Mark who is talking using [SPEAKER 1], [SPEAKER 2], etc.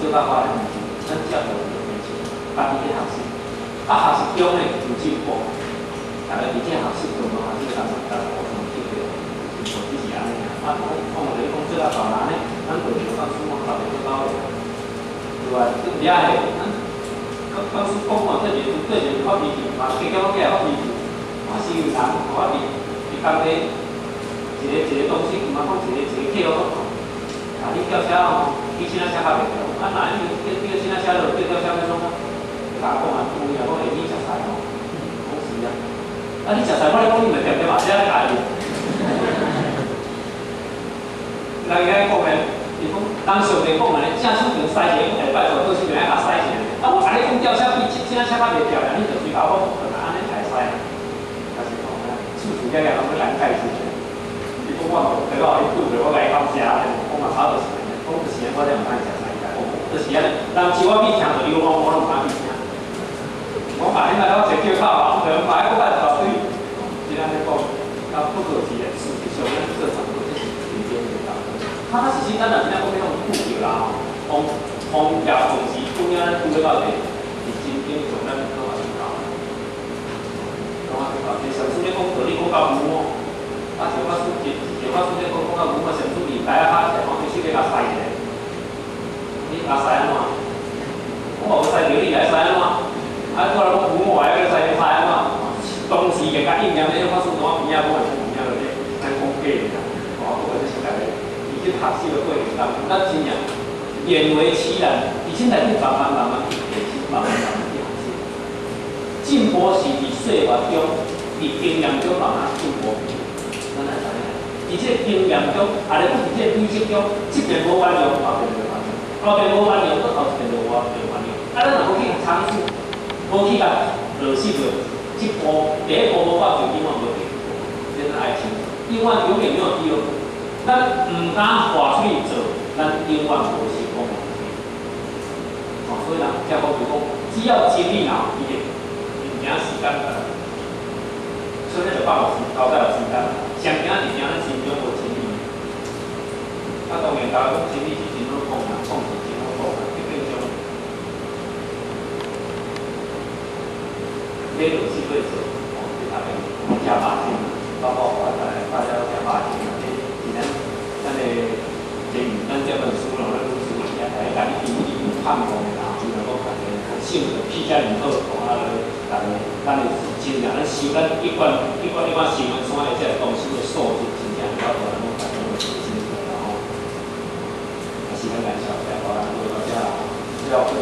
[SPEAKER 1] 做到我咧，毋是，咱照做就变成家己去學習，啊，學習中咧有進步，逐个佇這學習中，學習當中，逐个互相得到進步，只是按呢爾。啊，講講落你講做到大人咧，咱就像講書講頭前做到尾，對吧？對遐個，咱講講書講看對一個對一個發脾氣，嘛加減仔過來發脾氣，嘛是有人互我佇工地一個一個東西，毋通講一個一個客戶講，啊，你叫車吼，比凊仔車較袂著，啊，若你叫凊仔車落，叫吊車欲創啥？就共我講啊，有影講會去食菜吼，講是啊，啊你食菜，我咧講你咪恬恬嘛，這咧共伊。人伊安呢講咧，伊講人上帝講安呢，正手爿駛一個，講下拜託，倒手爿愛共駛一个。啊，我共你講吊車比凊仔車較袂著咧，你就隨共我講，按呢會使。但是講啊，處處遐遐攏欲共伊解釋。伊講我無，對我伊拄著我共伊感謝，我嘛差不多是按呢，講就是按呢，我才毋通食菜，伊講就是按呢，人樹我去聽著流風，我攏毋敢去聽。我把你來我坐叫炮，兩擺我來大水，是按呢講，啊不過是事實上，咱做差不多這是真正的道理。較較實實，咱若真正講欲予拄著啦吼，風風業公司拄影咱拄欲到底，是真正從咱講啊出頭，講啊出頭。其實上次咧講道理講到有哦，啊像法師一一個法師咧講講到有啊，上次伊台仔拍起來，講你手欲共駛一下，你共駛按怎？我嘛無駛著你來駛按怎？啊，過來講有我會使使按怎？當時就共應驗咧，法師佇我邊仔講的，邊仔落咧，咱講假的啦。哦，不過這是逐个伊去學習的過程當中，咱真正勉為其難，而且內底慢慢慢慢去提升，慢慢慢慢去學習。進步是佇歲月中，佇經驗中慢慢進步。咱來知影，佇這個經驗中，啊，咧講佇這個累積中，這邊無完用，後邊就完用；後邊無完用，閣後一邊就無完用。啊，咱若無去嘗試，無去共落實落，這步第一步無夠，就永遠無第二步。這咱愛清楚，永遠永遠沒有第二步。咱毋敢跨出去做，咱永遠無成功。哦，所以人才講就講，只要精力若有佇咧，毋驚時間來。所以咱就放有時交代有時間，上驚是驚咱心中無真理。啊，當然，大家講真理是真好講啦，講是真好講啦，畢竟將你落實去做，哦，這大家食肉精，包括我大大家都食肉精啦。這是咱咱的這咱這本書咯，咱本書也來共你提提盼望的啦，就是講大家信的氣遮爾好，啊，大家咱的真正咱修咱一貫一貫一貫修完山的這個東西的素質，真正有法度咱攏大家攏真清楚啦吼。啊，時間關係，我咱做到遮啦，最後閣